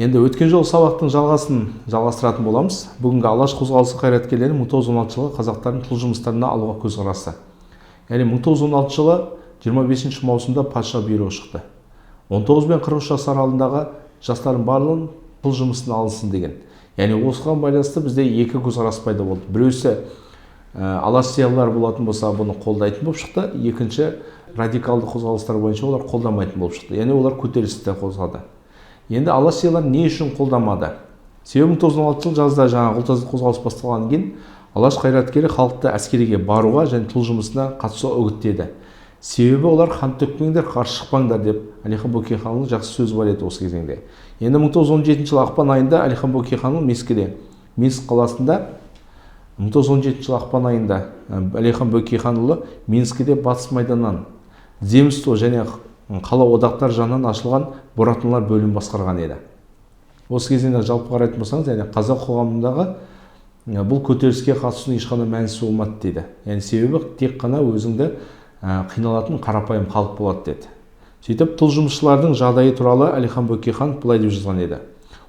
Енді өткен жолы сабақтың жалғасын жалғастыратын боламыз. Бүгінгі Алаш қозғалысы қайраткерлері 1916 жылғы қазақтардың тыл жұмыстарына алуға көзқарасы. Яғни 1916 жылы 25 маусымда патша бұйрығы шықты. 19 бен 43 жас аралығындағы жастардың барлығын тыл жұмысына алынсын деген. Яғни осыған байланысты бізде екі көзқарас пайда болды. Біреусі алаш зиялылар болатын болса, бұны қолдайтын болып шықты. Екінші, радикалды қозғалыстар бойынша олар қолдамайтын болып шықты. Яғни олар көтерілісті қозғады. Енді алаш зиялылар не үшін қолдамады? Себебі 1916 жылы жазда жаңағы ұлт азаттық қозғалыс басталғаннан кейін алаш қайраткері халықты әскериге баруға және тыл жұмысына қатысуға үгіттеді. Себебі олар қан төкпеңдер, қарсы шықпаңдар деп Әлихан Бөкейханұлының жақсы сөзі бар еді осы кезеңде. Енді 1917 жылы ақпан айында Әлихан Бөкейханұлы Минскіде, Минск қаласында 1917 жылы ақпан айында Әлихан Бөкейханұлы Минскіде Батыс майданнан земство және қала одақтар жанынан ашылған бұратыналар бөлімін басқарған еді. Осы кезеңде жалпы қарайтын болсаңыз, яғни қазақ қоғамындағы бұл көтеріліске қатысудың ешқандай мәнісі болмады дейді. Яғни себебі тек қана өзіңді қиналатын қарапайым халық болады деді. Сөйтіп тыл жұмысшылардың жағдайы туралы Әлихан Бөкейханов былай деп жазған еді.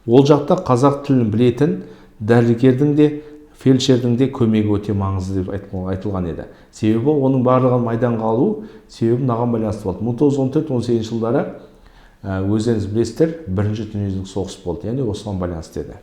Ол жақта қазақ тілін білетін дәрігердің де, фельдшердің де көмегі өте маңызды деп айтылған еді. Себебі оның барлығын майданға алу себебі мынаған байланысты болды. 1914-18 жылдары, өздеріңіз білесіздер, бірінші дүниежүзілік соғыс болды. Яғни осыған байланысты еді.